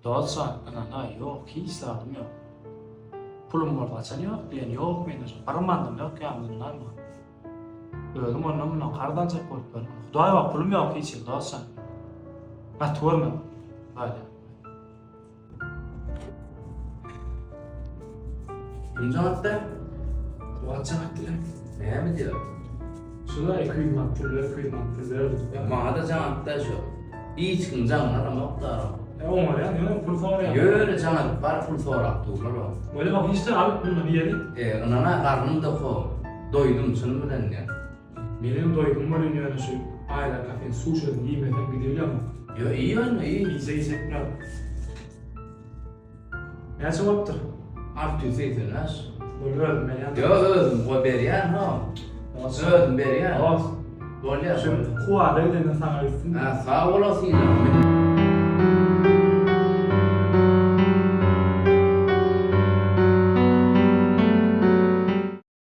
Dostjan, ynanaý, ýok, hiç zadym ýok. Pulum bolsa haçan ýok diýen, ýok mende şo, bir manadym ýok ýanymda ynanma. Özüm ondan mundan karz aljak bolup ýörün. Hudaý bar, pulum ýok hiç hili, dostjan. Gaty görme. Hudaý. Kim jaň atdy? Kuwat jaň atdy. Näme diýýär? Şular 200 manat pul ber, 200 manat pul ber diýip. Maňa-da jaň atdy şu. Hiç kim jaňyny alamok da. E oňarýan, ýöne pul soraýan. Ýöne jaň atyp bar pul sorap durlar o. Bolýa bak hiç alyp bundan iýeli. E ynana garnym doko. Doýdum çynym bilen diýýär. Menem doýdum welin ýöne şu aýlar kafeň suşasyny iýmesem gidibilemok. Ýo iý onda iý. Iýse iýjek biraz. Näçe bolupdyr? 685. Boldy özüm berýän. Ýo özüm goý berýän ho. Özüm berýän. Dost. Bolýar. Şu Kuwada gidende saňa gitsin. Ha sag bolasyn.